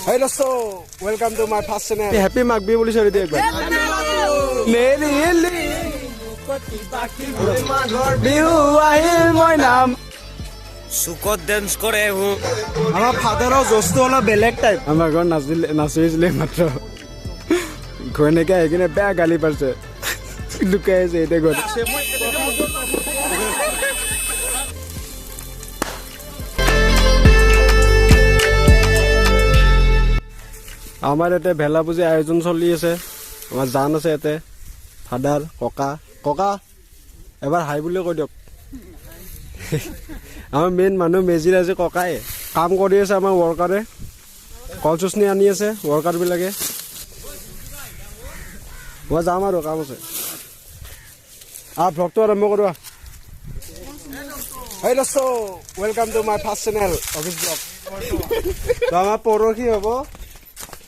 Hey dosto, welcome to my first channel. Happy Magh Bihu বুলি চলি দিয়ে একবাৰ। বিহু আহিল মই নাম চুকত ডেন্স কৰে। আমাৰ ফাদাৰৰ জোচটো অলপ বেলেগ টাইপ। আমাৰ ঘৰত নাচিলে, নাচিছিলে মাত্ৰ ঘৈণীয়েকে আহি কিনে বেয়া গালি পাৰিছে, লুকাই আছে এতিয়া ঘৰত। আমাৰ ইয়াতে ভেলা পুজি আয়োজন চলি আছে। আমাৰ জান আছে ইয়াতে, ফাদাৰ, ককা। ককা, এবাৰ হাই বুলি কৈ দিয়ক। আমাৰ মেইন মানুহ মেজিৰ আজি ককাই কাম কৰি আছে। আমাৰ ৱৰ্কাৰে কল চুচনি আনি আছে, ৱৰ্কাৰবিলাকে। মই যাম আৰু কাম আছে। ভ্লগটো আৰম্ভ কৰোঁ। হেই দোস্ত, welcome to my first channel office vlog. তো আমাৰ পৰহি হ'ব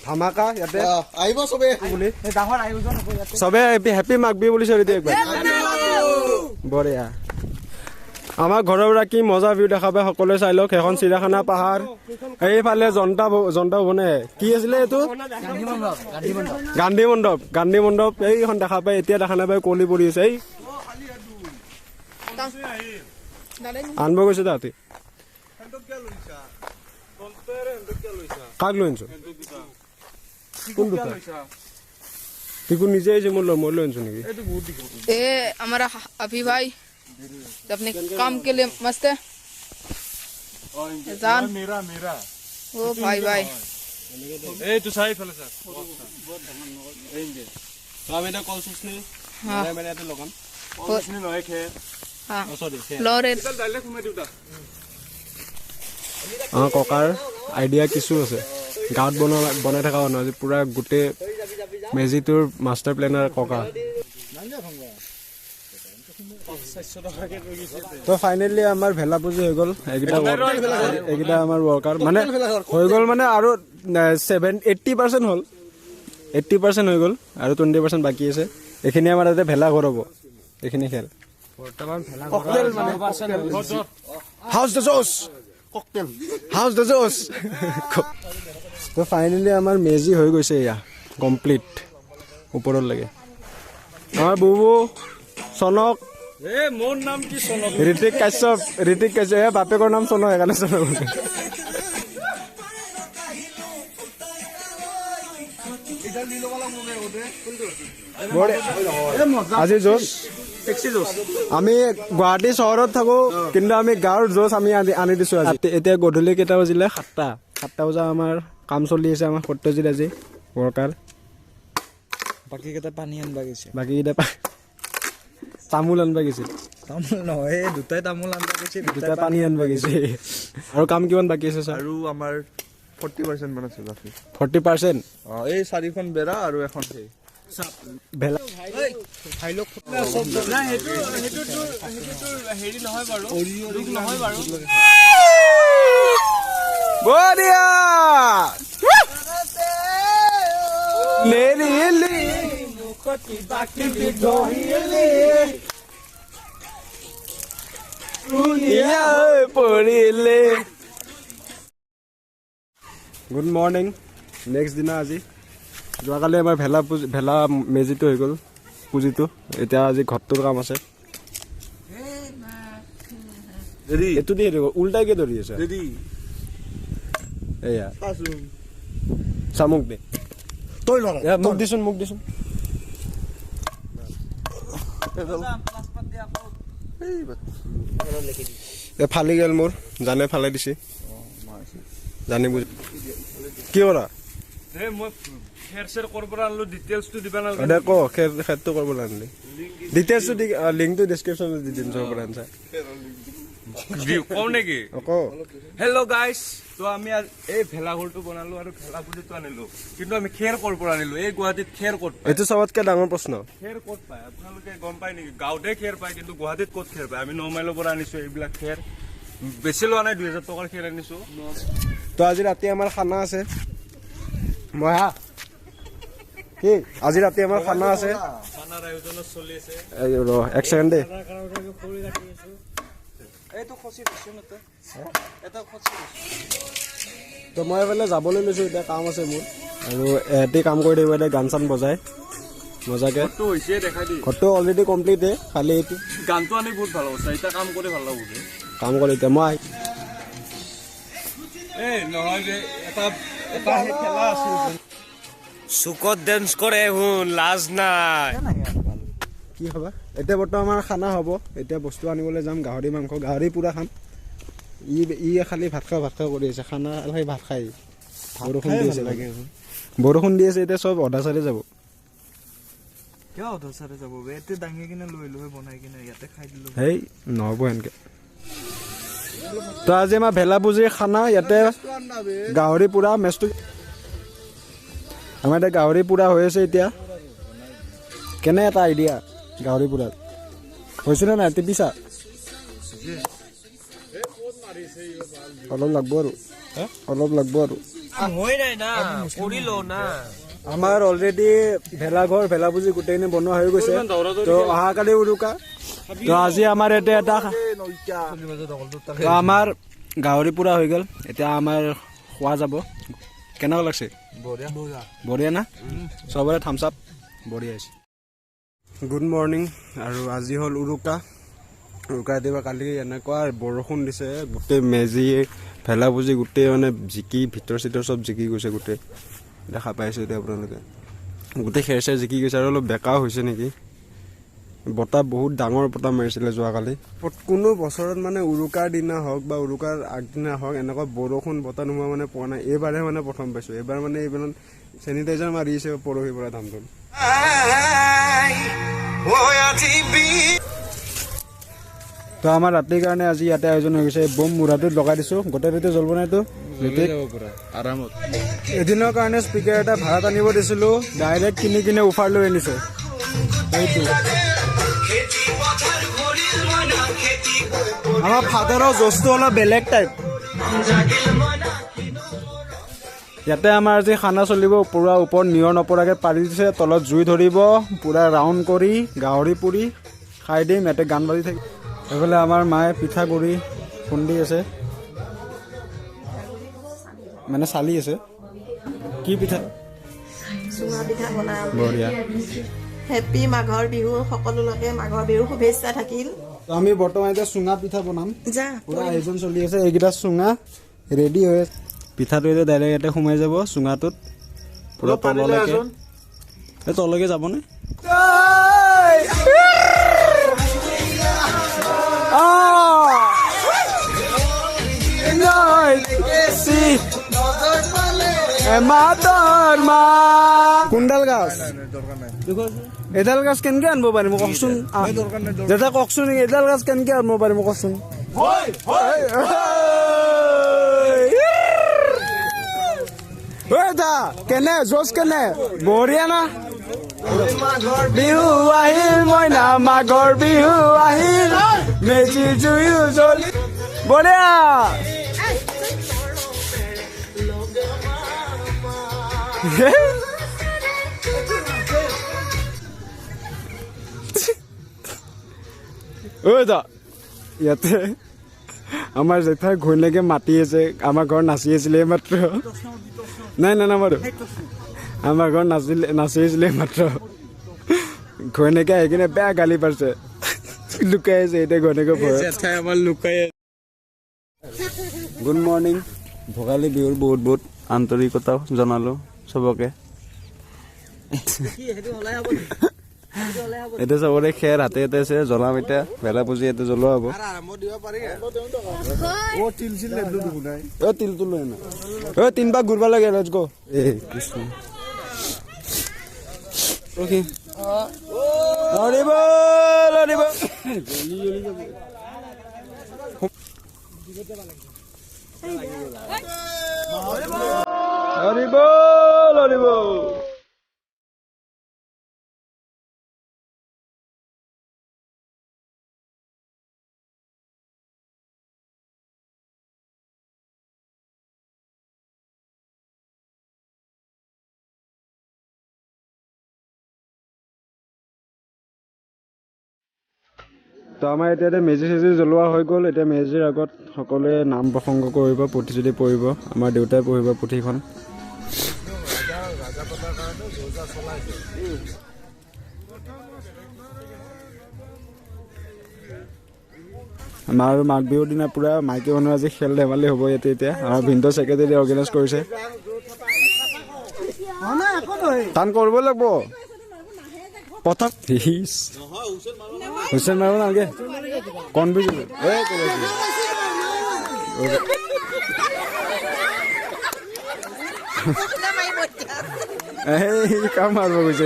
ধামাকা ইয়াতে। আহিব চবে। বুলি চবে হেপী মাঘ বিহু বুলি চলি দিয়ে একবাৰ। বঢ়িয়া। আমাৰ ঘৰৰ পৰা কি মজা ভিউ দেখা পায়, সকলোৱে চাই লওক। সেইখন চিৰিয়াখানা পাহাৰ, এইফালে জনতা জনতা ভৱনে কি আছিলে এইটো, গান্ধী মণ্ডপ। গান্ধী মণ্ডপ এইখন দেখা পায়, এতিয়া দেখা নাপায়, কুঁৱলী পৰি আছে। এই আনিব গৈছে তাহাঁতি। কাক লৈ আনিছো? কোন দুটা? টিকু নিজে আহিছে, মোৰ লৈ, মই লৈ আনিছো নেকি? ए हमारा अभी भाई अपने काम के लिए मस्त है। जान मेरा मेरा ओ भाई भाई। এইটো চাৰিফালে ছাৰ। আমি এতিয়া কল চুচনি মানে ইয়াতে লগাম। নহয়, খেৰ। हाँ, লৰে। আমাৰ ককাৰ আইডিয়া কিছু আছে। গাঁৱত বনোৱা বনাই থকা মানুহ, আজি পূৰা গোটেই মেজিটোৰ মাষ্টাৰ প্লেনাৰ ককা। তো ফাইনেলি আমাৰ ভেলা পুজি হৈ গ'ল। এইকেইটা আমাৰ ৱৰ্কাৰ মানে হৈ গ'ল, মানে আৰু 70-80% হ'ল, 80% হৈ গ'ল আৰু 20% বাকী আছে। এইখিনি আমাৰ তাতে ভেলা ঘৰ হ'ব। এইখিনি খেল হাউচ the জোচ, হাউচ the জোচ। তো ফাইনেলি আমাৰ মেজি হৈ গৈছে, এয়া কমপ্লিট ওপৰত লাগে। আমাৰ বুবু, চনক। মোৰ নাম কি? চনক। ঋতিক কাশ্যপ, ঋতিক কাশ্যপ। এই বাপেকৰ নাম চনক, সেইকাৰণে চনক। আজি জোচ, আমি গুৱাহাটী চহৰত থাকো, কিন্তু আমি গাঁৱৰ জোচ আমি আনি দিছো আজি। এতিয়া গধূলি কেইটা বাজিলে? 7টা। 7টা বজা আমাৰ কাম চলি আছে। আমাৰ সত্যজিত আজি ৱৰ্কাৰ। বাকীকেইটা পানী আনবা গৈছে। বাকীকেইটা তামোল আনবা গৈছিল। তামোল নহয়, দুটাই তামোল আনবা গৈছে। দুটাই পানী আনবা গৈছে। আৰু কাম কিমান বাকী আছে ছাৰ? আৰু আমাৰ 40% মান আছে বাকী। 40%? অঁ, এই চাৰিখন বেৰা আৰু এখন সেই ভেলা। হেৰি নহয় বাৰু, নহয় বাৰু। বঢ়িয়া। নেৰিলি পৰিলে। গুড মৰ্ণিং, নেক্সট দিনা আজি। যোৱাকালি আমাৰ ভেলা পুজি, ভেলা মেজিটো হৈ গ'ল, পুজিটো। এতিয়া আজি ঘৰটোৰ কাম আছে। এইটো দি উল্টাইকে ধৰি আছে। এয়া চা, মোক দে। তই মোক দিচোন, মোক দিচোন। ফালি গ'ল মোৰ, জানে ফালাই দিছে, জানি বুজি কি কৰা। মই খেৰ চেৰ ক'ৰ পৰা আনিলো, ডিটেইলছটো দিবা নালাগে। দে ক, খেৰ খেৰটো ক'ৰ পৰা আনিলি, ডিটেইলছটো দি। লিংকটো ডিছক্ৰিপশ্যনত দি দিম, চব পৰা আনছা। কওঁ নেকি? ক। হেল্ল' গাইছ, তো আমি এই ভেলাঘৰটো বনালো আৰু ভেলা পুজিটো আনিলো, কিন্তু আমি খেৰ ক'ৰ পৰা আনিলো? এই গুৱাহাটীত খেৰ ক'ত পায়? এইটো চবতকে ডাঙৰ প্ৰশ্ন। খেৰ ক'ত পায় আপোনালোকে গম পায় নেকি? গাঁৱতে খেৰ পায়, কিন্তু গুৱাহাটীত ক'ত খেৰ পায়? আমি ন মাইলৰ পৰা আনিছো এইবিলাক খেৰ। বেছি লোৱা নাই, 2000 টকাৰ খেৰ আনিছো। তো আজি ৰাতি আমাৰ খানা আছে। মই হা কি, আজি ৰাতি আমাৰ খানা আছে। খানাৰ আয়োজনত চলি আছে। ৰ এক ছেকেণ্ড দেই। তো মই এইফালে যাবলৈ লৈছোঁ, এতিয়া কাম আছে মোৰ। আৰু এহঁতি কাম কৰি থাকিব এতিয়া, গান চান বজাই মজাকে। ঘৰটো অলৰেডি কমপ্লিটে, খালি এইটো গানটো আনি বহুত ভাল হ'ব। এতিয়া কাম কৰি ভাল লাগিব, কাম কৰি এতিয়া মই এই নহয় যে এটা এটা খেলা আছিল। চুকত ডেন্স কৰে শুন, লাজ নাই। কি খাবা এতিয়া? বৰ্তমান আমাৰ খানা হ'ব, এতিয়া বস্তু আনিবলৈ যাম। গাহৰি মাংস, গাহৰি পূৰা খাম। ই খালি ভাত খা ভাত খা কৰি আছে, খানা খাই ভাত খাই। বৰষুণ দি আছে, বৰষুণ দি আছে, এতিয়া চব অধা চাৰে যাব। সেই নহ'ব সেনকে। তো আজি আমাৰ ভেলাপুজিৰ খানা, ইয়াতে গাহৰি পোৰা মেচটো। আমাৰ এতিয়া গাহৰি পোৰা হৈ আছে এতিয়া। কেনে এটা আইডিয়া গাহৰি পোৰাত হৈছেনে নাই? টিপিছা অলপ লাগব আৰু, অলপ লাগব আৰু। আমাৰ অলৰেডি ভেলাঘৰ ভেলাপুজি গোটেইখিনি বনোৱা হৈ গৈছে। তো অহাকালি উৰুকা। তো আজি আমাৰ ইয়াতে এটা আমাৰ গাহৰি পোৰা হৈ গ'ল, এতিয়া আমাৰ খোৱা যাব। কেনেকুৱা লাগছে? বঢ়িয়া না? চবৰে থামছ আপ, বঢ়িয়া হৈছে। Good morning. আৰু আজি হ'ল উৰুকা। উৰুকা ৰাতিপুৱা কালি এনেকুৱা বৰষুণ দিছে, গোটেই মেজি ভেলাপুজি গোটেই মানে জিকি ভিতৰ চিতৰ চব জিকি গৈছে গোটেই। দেখা পাইছে এতিয়া আপোনালোকে, গোটেই খেৰ চেৰ জিকি গৈছে আৰু অলপ বেকাও হৈছে নেকি। বতাহ বহুত ডাঙৰ বতাহ মাৰিছিলে যোৱাকালি। কোনো বছৰত মানে উৰুকাৰ দিনা হওক বা উৰুকাৰ আগদিনা হওক এনেকুৱা বৰষুণ বতাহ নোহোৱা মানে পোৱা নাই। এইবাৰহে মানে প্ৰথম পাইছোঁ। এইবাৰ মানে এইবাৰ চেনিটাইজাৰ মাৰি আছে পৰহিৰ পৰা ধামধুম। তো আমাৰ ৰাতিৰ কাৰণে আজি ইয়াতে আয়োজন হৈ গৈছে। বম মুঢ়াটোত লগাই দিছোঁ, গোটেই ৰাতি জ্বলব নাইতো আৰামত। এদিনৰ কাৰণে স্পীকাৰ এটা ভাড়াত আনিব দিছিলোঁ, ডাইৰেক্ট কিনি কিনে অফাৰ লৈ আনিছে। সেইটো আমাৰ ফাদাৰৰ জজটো অলপ বেলেগ টাইপ। ইয়াতে আমাৰ আজি খানা চলিব, পূৰা ওপৰত নিয়ৰ নপৰাকৈ পাৰি দিছে, তলত জুই ধৰিব, পূৰা ৰাউণ্ড কৰি গাহৰি পুৰি খাই দিম। ইয়াতে গান বাজি থাকিব। এইফালে আমাৰ মায়ে পিঠাগুড়ি খুন্দি আছে, মানে চালি আছে। কি পিঠা? বঢ়িয়া। হেপী মাঘৰ বিহু সকলোলৈকে, মাঘৰ বিহুৰ শুভেচ্ছা থাকিল। আমি বৰ্তমান এতিয়া চুঙা পিঠা বনাম, পুৰা আয়োজন চলি আছে। এইকেইটা চুঙা ৰেডি হৈ আছে। পিঠাটো এতিয়া ডাইৰেক্ট ইয়াতে সোমাই যাব চুঙাটোত, পুৰা তললৈকে। এই তললৈকে যাবনে? কোনডাল গাছ? এডাল গাছ কেনেকে আনিব পাৰিম কওকচোন দাদা? কওকচোন, এডাল গাছ কেনেকে আনিব পাৰিম কওকচোন? কেনে জজ, কেনে বঢ়িয়া না? বিহু আহিল মইনা, মাঘৰ বিহু আহিল, মেজি জুইও জ্বলি, বঢ়িয়া। ইয়াতে আমাৰ জেঠাই ঘৈণীয়েকে মাতি আছে, আমাৰ ঘৰত নাচি আছিলে মাত্ৰ। নাই নাই নামাৰো, আমাৰ ঘৰত নাচি আছিলে মাত্ৰ। ঘৈণীয়েকে আহি কিনে বেয়া গালি পাৰিছে, লুকাই আছে এতিয়া ঘৈণীয়েকে ভয়ত। গুড মৰ্ণিং, ভোগালী বিহুৰ বহুত বহুত আন্তৰিকতা জনালোঁ চবকে। এতিয়া চবৰে খেৰ হাতে হাতে আছে, জ্বলাম এতিয়া ভেলাপুজি ইয়াতে জ্বলোৱা হ'ব। তিলটো লৈ আনা, তিনবাৰ ঘূৰিব লাগে। Let's go. এই কৃষ্ণ, তো তো আমাৰ এতিয়া মেজি চেজি জ্বলোৱা হৈ গ'ল। এতিয়া মেজিৰ আগত সকলোৱে নাম প্ৰসংগ কৰিব, পুথি চুথি পঢ়িব। আমাৰ দেউতাই পঢ়িব পুথিখন। আমাৰ আৰু মাঘ বিহুৰ দিনা পূৰা মাইকী মানুহ আজি খেল ধেমালি হ'ব ইয়াতে। এতিয়া আমাৰ ভিনদেউ ছেক্ৰেটাৰী অৰ্গেনাইজ কৰিছে। টান কৰিব লাগিব প্ৰথম। হুইচেল মাৰিব নালাগে, কনফিউজ। এই কাম মাৰিব গৈছে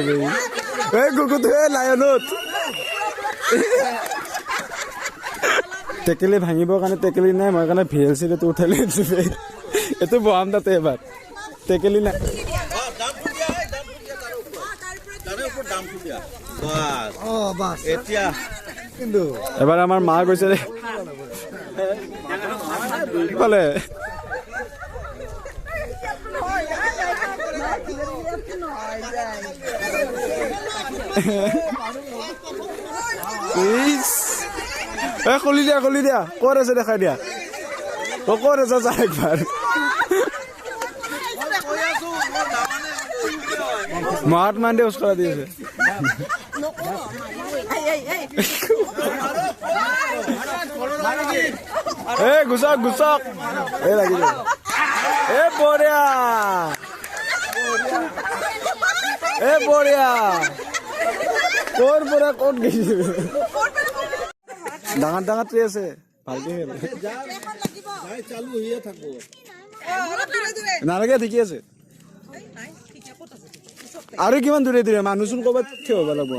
এই কুকুৰটো, এই লায়নত টেকেলি ভাঙিবৰ কাৰণে টেকেলি নাই, মই কাৰণে ভি এল চি এইটো উঠাই লৈ আনিছোঁ। এইটো বহাম তাতে এবাৰ, টেকেলি নাই। এবাৰ আমাৰ মা গৈছে পালে। খুলি দিয়া, খুলি দিয়া, ক'ত আছে দেখাই দিয়া, ক'ত আছে যা একবাৰ। মহাত্মা গান্ধী উস্কৰা দি আছে। এই গুচক গুচক, এই লাগি যাব। এই বঢ়িয়া, এই বঢ়িয়া। ক'ৰ পৰা ক'ত গৈছে? ডাঙৰ ডাঙৰ ট্ৰে আছে, ভালকে নালাগে, ঠিকে আছে। আৰু কিমান দূৰে দূৰে মানুহচোন ক'ৰবাত থিয় হ'ব লাগিব।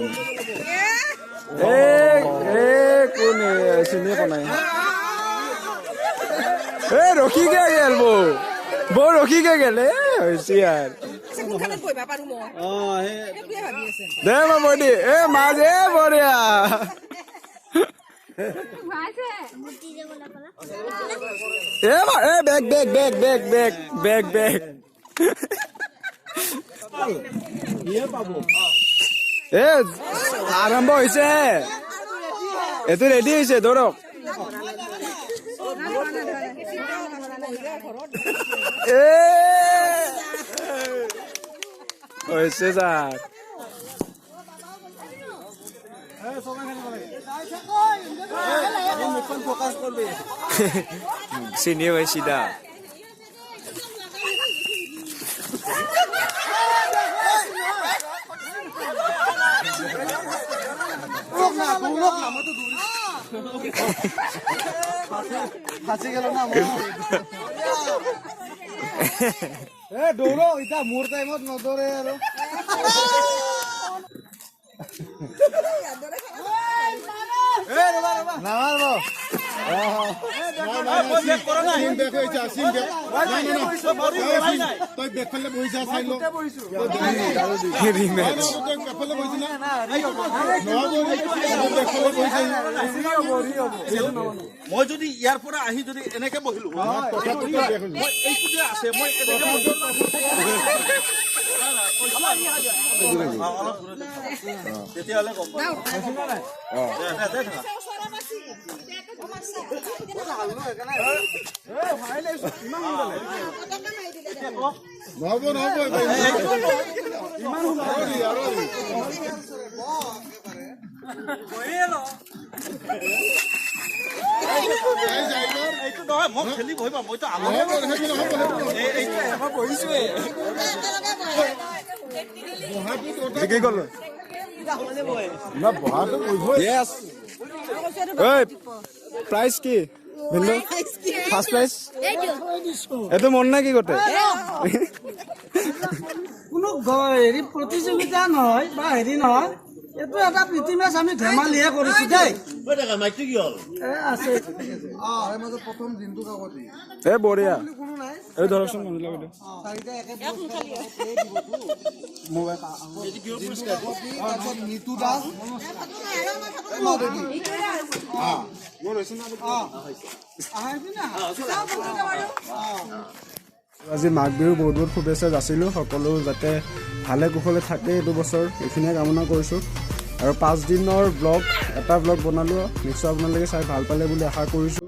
কোন চিনি পোৱা নাই। এই ৰখিকে গেল বৌ, বৌ ৰখিকে গেল। এই হৈছে আৰু দে বডি। এ মাছ, এ বঢ়িয়া। এ bag bag bag bag bag bag bag. এ আৰম্ভ হৈছে, এইটো ৰেডি হৈছে, ধৰক। এ হৈছে ছাৰ। চিনি পাইছি দা। দৌৰক এতিয়া মোৰ টাইমত নদৌৰে আৰু। মই যদি ইয়াৰ পৰা আহি যদি এনেকে বহিলো, এইটো যে আছে, মই এনেকে তেতিয়াহ'লে গম পাম। এইটো নহয়, মই খেলি বহিবা, মইতো প্ৰাইজ কি? ফাৰ্ষ্ট প্ৰাইজ এইটো মন নাই কি গোটেই? কোনো হেৰি প্ৰতিযোগিতা নহয় বা হেৰি নহয়, এইটো এটা প্ৰীতি মেচ, আমি ধেমালিহে কৰিছো দেই। এ বঢ়িয়া। এই ধৰকচোন আজি মাঘ বিহুৰ বহুত বহুত শুভেচ্ছা যাচিলোঁ। সকলো যাতে ভালে কুশলে থাকে এইটো বছৰ, এইখিনিয়ে কামনা কৰিছোঁ। আৰু 5 দিনৰ ব্লগ এটা ব্লগ বনালোঁ, নিশ্চয় আপোনালোকে চাই ভাল পালে বুলি আশা কৰিছোঁ।